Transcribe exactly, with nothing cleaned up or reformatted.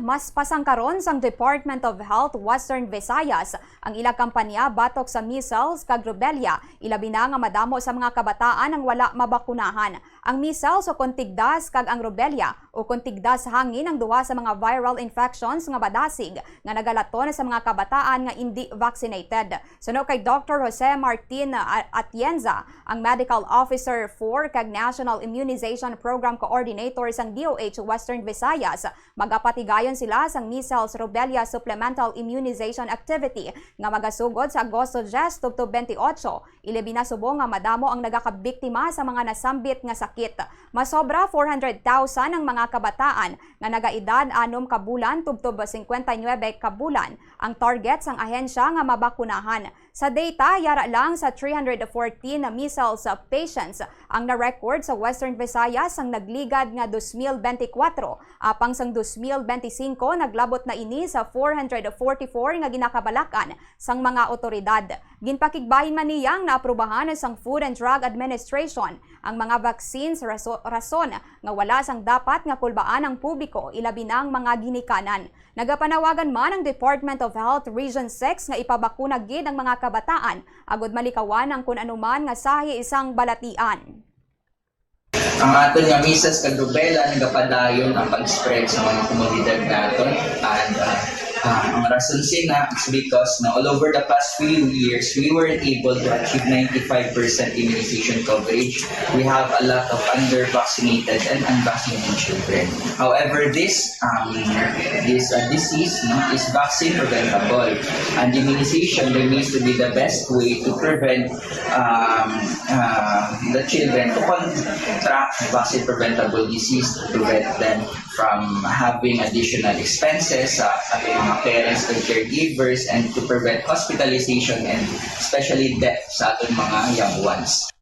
Paspasang karon sang Department of Health Western Visayas ang ila kampanya batok sa measles kag rubella, ilabi na nga madamo sa mga kabataan ang wala mabakunahan. Ang measles o kon tigdas kag ang rubella o kon tigdas hangin ang duha sa mga viral infections nga madasig nga nagalaton sa mga kabataan nga indi vaccinated. Suno kay Doctor Jose Martin, ah, Atienza, ang Medical Officer four kag National Immunization Program Coordinator sang D O H Western Visayas, magapatigayon sila sang measles rubella supplemental immunization activity nga magasugod sa Agosto diyes tubtob twenty-eight, ilabi na subong nga madamo ang nagakabiktima sa mga nasambit nga sakit. Masobra four hundred thousand ang mga kabataan nga nagaedad anom ka bulan tubtob singkwenta y nuebe ka bulan ang target sang ahensya nga mabakunahan. Sa data, yara lang sa three hundred fourteen na measles patients ang na-record sa Western Visayas sang nagligad nga dos mil benti kwatro, apang sang dos mil benti singko naglabot na ini sa four hundred forty-four nga ginakabalakan sang mga awtoridad. Ginpakigbahin man niya ang naaprubahan sang Food and Drug Administration ang mga vaccines raso-, rason nga wala sang dapat nga kulbaan ang publiko, ilabi na ang mga ginikanan. Nagapanawagan man ang Department of Health Region six nga ipabakuna gid ang mga kabataan agud malikawan ang kun ano man nga sahi sang balatian. Ang aton nga measles kag rubella nagapadayon ang pag-spread sa mga komunidad naton, and, uh, uh, ang rason sina is because na all over the past few years, we weren't able to achieve ninety-five percent immunization coverage. We have a lot of under-vaccinated and unvaccinated children. However, this, um, this, uh, disease, no, is vaccine preventable, and immunization remains to be the best way to prevent, um, uh, the children to contract vaccine preventable disease, to prevent them from having additional expenses sa ating mga parents and caregivers, and to prevent hospitalization and especially death sa ating mga young ones.